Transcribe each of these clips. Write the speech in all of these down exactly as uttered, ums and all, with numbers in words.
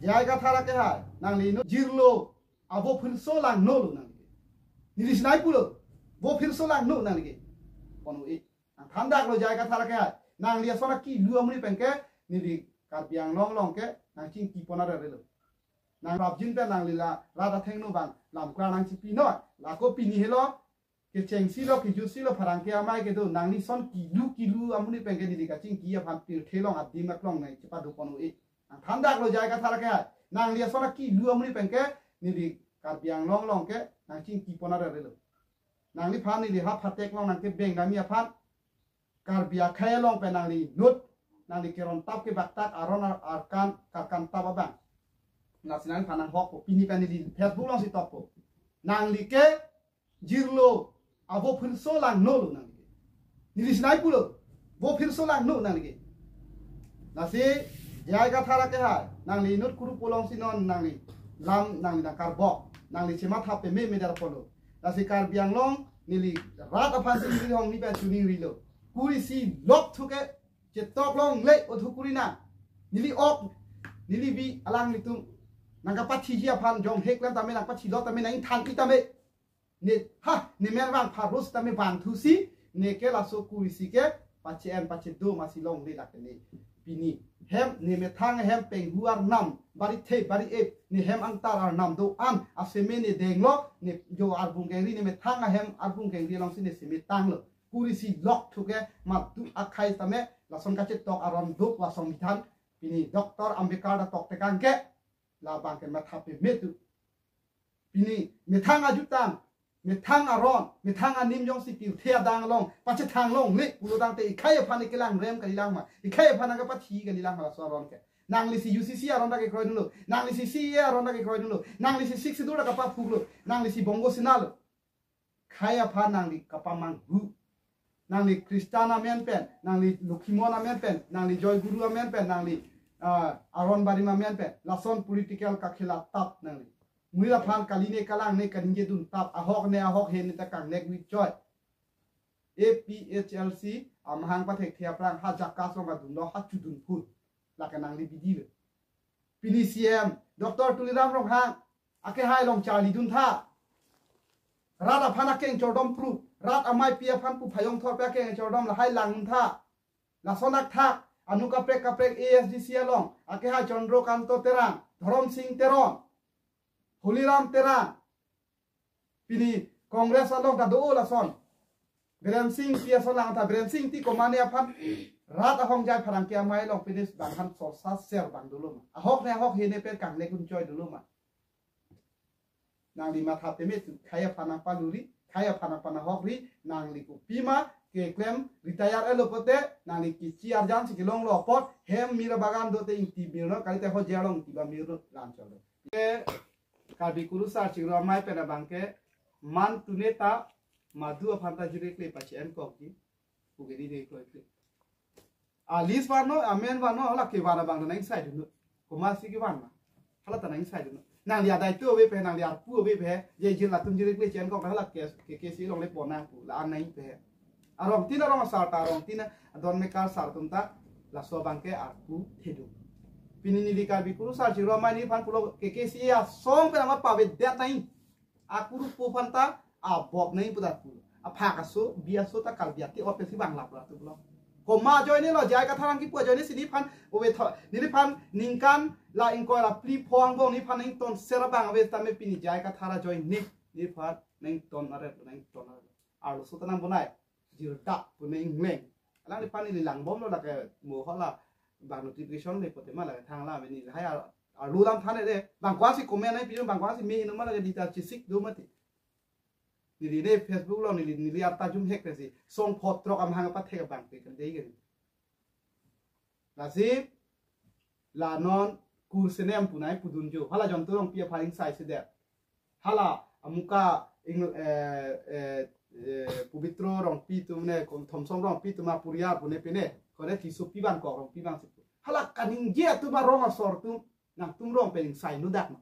J I Kathar akehai, nangli inut jirlo, avo phirso langno lo nangli ke. Neli sinai pulo, vo phirso langno nangli ke. Kono e. Nang thandaklo J I Kathar akehai. Nangli ason akilu amonit pen ke, neli Karbi Anglong along ke, nangchingki pon arere lo. Nang rapjin pen nangli la, rat athengno abang, lamkra nangchipi noi. Lako pini helo, kechengsi lo, kejutsi lo, pherangke amei kedo, nangli ason kilu kilu amonit pen ke neli kachingki aphan pirthe along adim aklong nangchepado pon e. Nang thandaklo J I Kathar akehai. Nangli ason akilu amonit pen ke, neli Karbi Anglong along ke, nangchingki pon arere lo. Nangliphan neli ha phatek along nangkebeng dami aphan, Karbi akhei along pen nangli inut, nangli keron tap kebaktak aron ar-, arkan, karkan tap abang. Lasi nangliphan nanghokpo, pini pen neli Facebook alongsi tokpo. Nangli ke jirlo, avo phirso langno lo nangli ke. Neli sinai pulo, vo phirso langno nangli ke. Lasi, J I Kathar akehai, nangli inut kuru pulongsi non nangli, lam nangli nangkarbok, nangli chematha pememe dar polo. Lasi Karbi Anglong, neli rat aphansi neli hong ni pen chuning rilo. Kuri si lok thuke, chetok longle othu kuri na. Neli ok, neli bi alanglitum. Nangkapathiji aphan jong hek lam tame nangpathi lo tame nangthan i tame. Ne, ha, ne men vang pharus tame vang thusi, ne ke laso kuri si ke, pache-en pachedo masi longle lake ne. Pini, hem, ne methang hem penghu arnam, bari the, bari ep, ne hem angtar arnam do-an, aseme ne denglo, ne jo arbung kengri, ne methang ahem arbung kengri alongsi ne seme tanglo. Kuri si lok thuke, madu akhei tame, lason kachetok aron duk, lason mithan, pini Doctor Ambedkar ta toktekang ke, labang ke matha peme tu. Pini methang ajutang, methang aron, methang anim jongsi pirthe adang along, pachethang longle, pulo tangte ikhei aphan ikelang rem kalilang ma, ikhei aphan nangkapathi kalilang ma laso aron ke. Nanglisi U C C aron ta kekroi dunlo, nanglisi C A A aron ta kekroi dunlo, nanglisi Sixth Schedule ta kapaphuklo, nanglisi Bongo Sena lo. Khei aphan nangli kapamanghu. Nangli Christian amen pen, nangli Lokhimon amen pen, nangli Joy Guru amen pen, nangli, ah, Aron Barim amen pen, lason political kakhela tap nangli. Muir aphan kali ne kalang ne kaningje dun tap, ahok ne ahok he ne ta kangnek wit choi. A P H L C, amahang pathekthe aphrang, ha jakas along adunlo, ha chudun phun. Lake nangli bidi lo. Pini C M, Doctor Tuliram Ronghang, akehai along charli dun tha. Rat aphan akeng chordom pru, rat ameipi aphan pu phayong thorpe akeng chordom lahai lang dun tha. Lason akthak, anu kaprek kaprek A S D C along, akehai Chandra Kanto Terang, Dhorom Sing Teron, Holiram Terang, pini Congress along ta do lason. Biren Singh ti ason lang ta, Biren Singh ti komane aphan rat ahongjai pherangke amei along pini bang han sorsa ser bang dolo ma. Ahok ne ahok he ne pen kangnek un choi dolo ma. Nangli matha peme tu, khei aphan nangpaluri, khei aphan nangpanahokri, nangli kopima keklem retire elo pote, nangli kichi arjan si kelonglo apot, hem mira bagan dote ingti birno, kalite ho jelong ingti ba mirno lan cholo. Ke Karbi Kurusar Chikro Amei pen abang ke man tune ta madu aphan ta jirekle pache-en kokji. Pu ke di de kroi kle. A list vano, amen vano, hala kevan abang nang sai dun. Komatsi kevan ma. Hala ta nang sai dun. Nangli adai tu ave pe, nangli arpu ave pe. Je jir latum jirekle chen kok hala ke, ke, ke si longle pon nang pu. La-an nangpe. Arong tin arong asar ta arong tin adon mekar sar atum ta laso abang ke arpu thedung. Pini neli Karbi Kurusar Chikro Amei neliphan pulo K K C A asong pen amat pavedet nang. Akuru pu aphan ta abok nang pu ta pulo. Aphak aso, bi aso ta Karbi ati ot pensi bang lap la tu pulo. Koma ajoine lo, J I Kathar nangkipu ajoinesi neliphan ove tho, neliphan ningkan la ingkoi la phli pho angbong neliphan nangton ser abang ave tame pini J I Kathar ajoine neliphan nangton aret, nangton aret. Arloso ta nangbonai. Jirdak pu ne ingleng. Alangliphan neli langbomlo lake mo hala bang notification le pote ma lake thang la bini lahai ar-, arlu lam thane de. Bang kwasi comment ai pidun bang kwasi me hinu ma lake dita chisik do mati. Neli ne Facebook lo neli, neli arta jum hek pensi. Song photrok amahang apa thek bang pe kan dei kan. Lasi, la non kursenem punai pudun jo. Hala Jontu Rongpi aphan ingsai sedet. Hala amuka ing, eh, eh, eh, Pubitro Rongpi atum ne, kom Thomson Rongpi atum apuriar pune pine. Kone tisu piban kok Rongpi bang sipu. Hala kaningje atum arong asor atum, nangtum rong pen ingsai nu dak ma.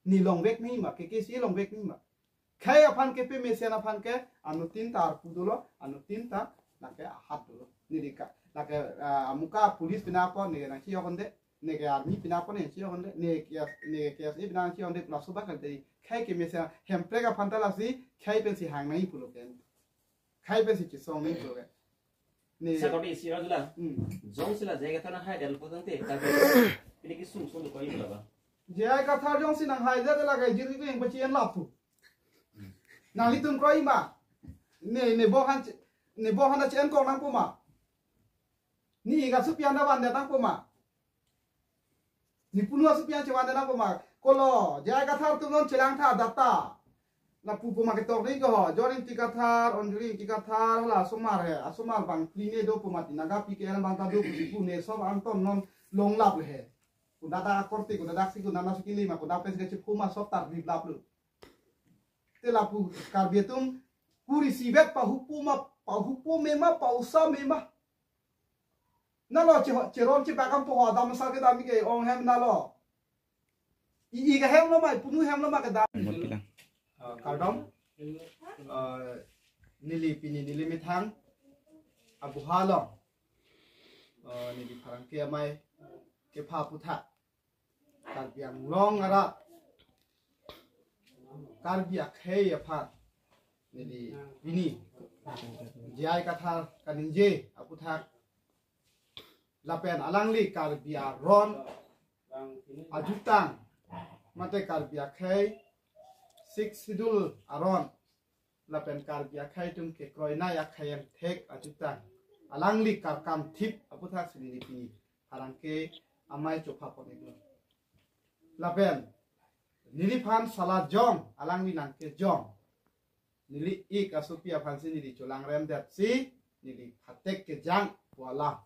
Ne longvek nangji ma, K K C A longvek nangji ma. Khei aphan kepemesen aphan ke, anuttin ta arpu dolo, anuttin ta lake ahat dolo. Neli ka, lake, ah, amuka police pina apot neli nangchiyok onde. Ne ke army pina pon enchi onde, ne ke, ne ke KSA pina enchi onde, laso ba kante khei kemesen Hemprek aphan ta lasi khei pensi hang nangji pulo ke. Khei pensi chesong nangji pulo ke. Ne Sakori isi rajula. Hmm. Jongsi la J I Kathar nanghai del potang te, tapi ini ki sung sung ko ibu laba. J I Kathar jongsi nanghai del la ke jiri ke yang pachien lapu. Nanglitum kroi ma. Ne, ne bohan, ne bohan achen kong nangpo ma. Ne ik asopi an ta vandet nangpo ma. Ne punu asopi an chevandet nangpo ma. Kolo, J I Kathar atum non chelang tha data. Lapu pu ma ketok ni ko ho. John Ingti Kathar, Onjuri Ingti Kathar, hala asomar he. Asomar bang phli ne do pu ma ti Naga P K L bang ta do pu pu ne sob angton non longlap le he. Kunda ta korte, kunda dak si, kunda na sukili ma, kunda pes ke chephu ma sob tar rip lap lo. Te lapu Karbi atum kuri sibet pahupo ma, pahupo me ma, pausa me ma. Nalo che, cheron chepakam po ho adam sa kedam ke ong hem nalo. I, ik ahem lo ma, punu hem lo ma kedam. Mo pilang. Ah, kardom. Ah, neli pini neli methang abuha along. Ah, neli pherangke amei kepha aputhak Karbi Anglong arat Karbi akhei aphan neli pini J I Kathar kaningje aputhak lapen alangli Karbi aron ajutang mate Karbi akhei Sixth Schedule aron lapen Karbi akhei atum kekroinei akhei angthek ajutang alangli karkam thip aputhak si neli pini pherangke amei chopha pon iklo. Lapen neliphan sala jong, alangli nangkejong, neli ik asopi aphan si neli cholang rem det si neli phatek kejang pu alam.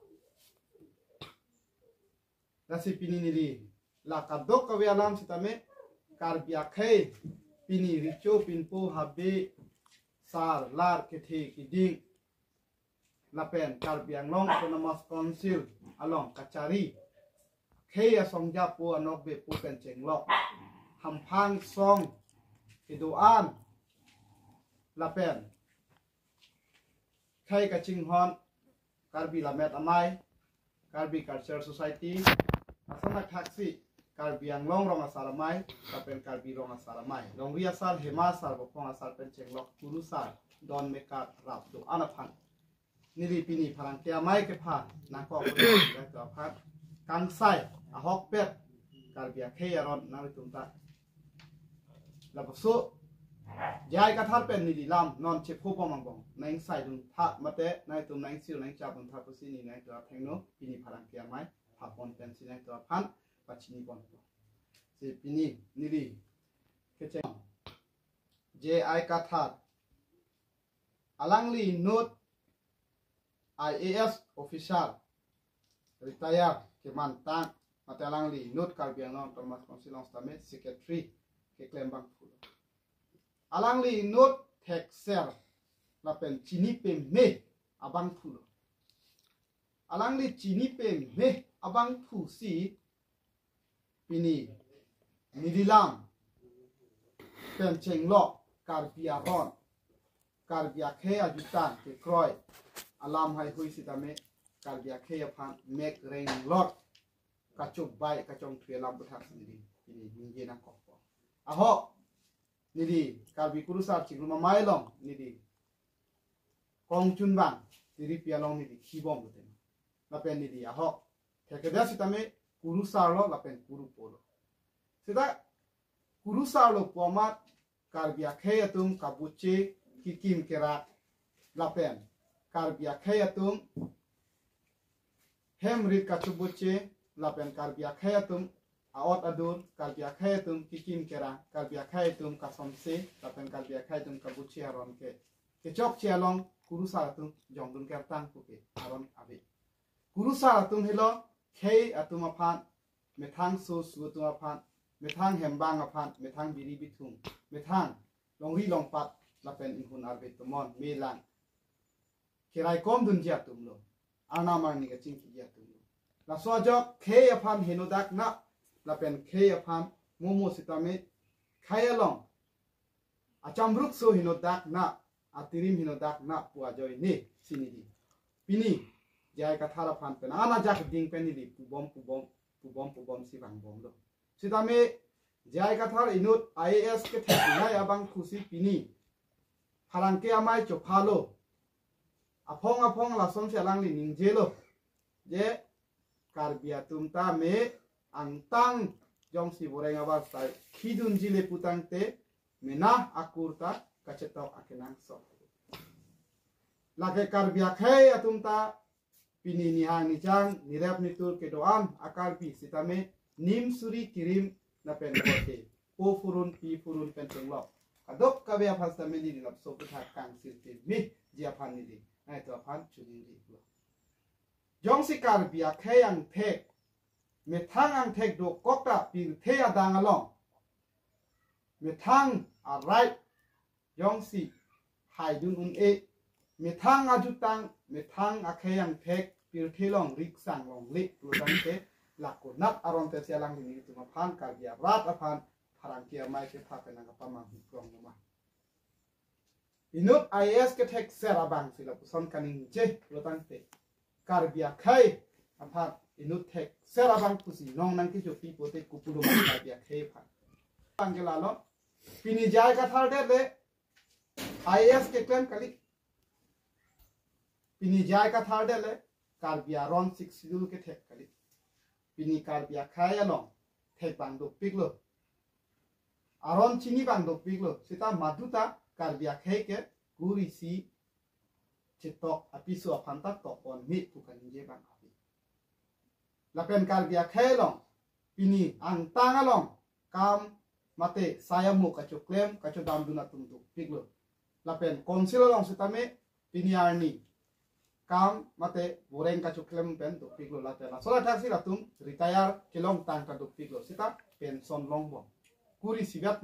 Lasi pini neli la kadokave alam sitame Karbi akhei pini recho pinpo habe sar lar kethe kiding lapen Karbi Anglong Autonomous Council along kachari khei asong japo anok bepo pen chenglok hamphang song kedo-an lapen khei kachinghon Karbi Lammet Amei, Karbi Culture Society, ason athaksi Karbi Anglong Rong Asar Amei lapen Karbi Rong Asar Amei, longri asar, hema asar, bophong asar pen chenglok kurusar don mekar rap do-an aphan neli pini pherangke amei kepha nangkok aphan kangsai ahokpet Karbi akhei aron nanglitum ta lapuso J I Kathar pen neli lam non chepho bom angbong nangsaidun tha mate nangtum nangsir nangchapdun tha pusi neli nangtum athengno pini pherangke amei phapon pensi nangtum aphan pachini pon. Si pini neli kecheng J I Kathar alangli inut I A S officer retire kemantang mate alangli inut Karbi Anglong Autonomous Council along sitame secretary keklem abangphu lo. Alangli inut thekser lapen chini peme abangphu lo. Alangli chini peme abangphu si pini neli lam pen chenglok Karbi aron Karbi akhei ajutang kekroi alam haihui sitame Karbi akhei aphan mek reng lot kachokbai kachongthui alam aputhak si neli pini ningje nangkokpo. Ahok neli Karbi kurusar chingrum amei along neli kongchunbang tiripi along neli khibom lote. Lapen neli ahok thekthedet sitame kurusar lo lapen kurupo lo. Sita kurusar lo pu amat Karbi akhei atum kabuche kikim kerak lapen Karbi akhei atum hem rit kachubuche lapen Karbi akhei atum aot adur, Karbi akhei atum kikim kerang, Karbi akhei atum kasomse lapen Karbi akhei atum kabuche aron ke kechokche along kurusar atum jongdun kertang puke aron ave. Kurusar atum helo khei atum aphan, methang sosu atum aphan, methang hembang aphan, methang biri bithung, methang longri longpat lapen inghun arve tomon melang keraikom dunji atum lo, arnam arni kachingkiji atum lo. Laso ajok khei aphan henodak na lapen khei aphan momo sitame khei along achamruk so henodak na, atirim henodak na pu ajoine si neli pini J I Kathar aphan pen an ajak ding pen neli pubom pubom pubom pubom si vangbomlo. Sitame J I Kathar inut I A S kethek nai abangphu si pini pherangke amei chophalo. Aphong aphong lasonsi alangli ningjelo. Je Karbi atum tame angtan jongsi boreng abar sai khidunji le putangte mena akur ta kachetok akenangsot. Lake Karbi akhei atum ta pini nihang nijang nirep nitur kedo-an a-Karbi sitame nim suri kirim lapen korte po phurun pi phurun pen tunglok kadokave aphan sitame neli lapso puthak kangsirte miji aphan neli nangtum aphan choningri lo. Jongsi Karbi akhei angthek, methang angthek dokok ta pirthe adang along methang a-right jongsi haidun un-e, methang ajutang, methang akhei angthek pirthe along riksang longle pulotangte lakonat aron tesi alangli nelitum aphan Karbi arat aphan pherangke amei kepha pen nangkapamanghu krong ma. Inut I A S kethekser abang si lapuson kaningje pulotangte Karbi akhei aphan inut thekser abangphu si nong nangkechopi pote kopulo ma Karbi akhei aphan. Pangke lalo, pini J I Kathar det le I A S keklem kali. Pini J I Kathar det le Karbi aron Sixth Schedule kethek kali. Pini Karbi akhei along thek abang dopiklo. Aron chini abang dopiklo. Sita maduta Karbi akhei ke kuri si chetok apiso aphan ta tokpon me pu kaningje abang ave. Lapen Karbi akhei along pini angtan along kam mate sai amo kachoklem kachodamdun atum dopiklo. Lapen council along sitame pini arni kam mate boreng kachoklem pen dopiklo, lapen laso ladak si latum retire kelongtang ta dopiklo, sita pension longbom. Kuri sibat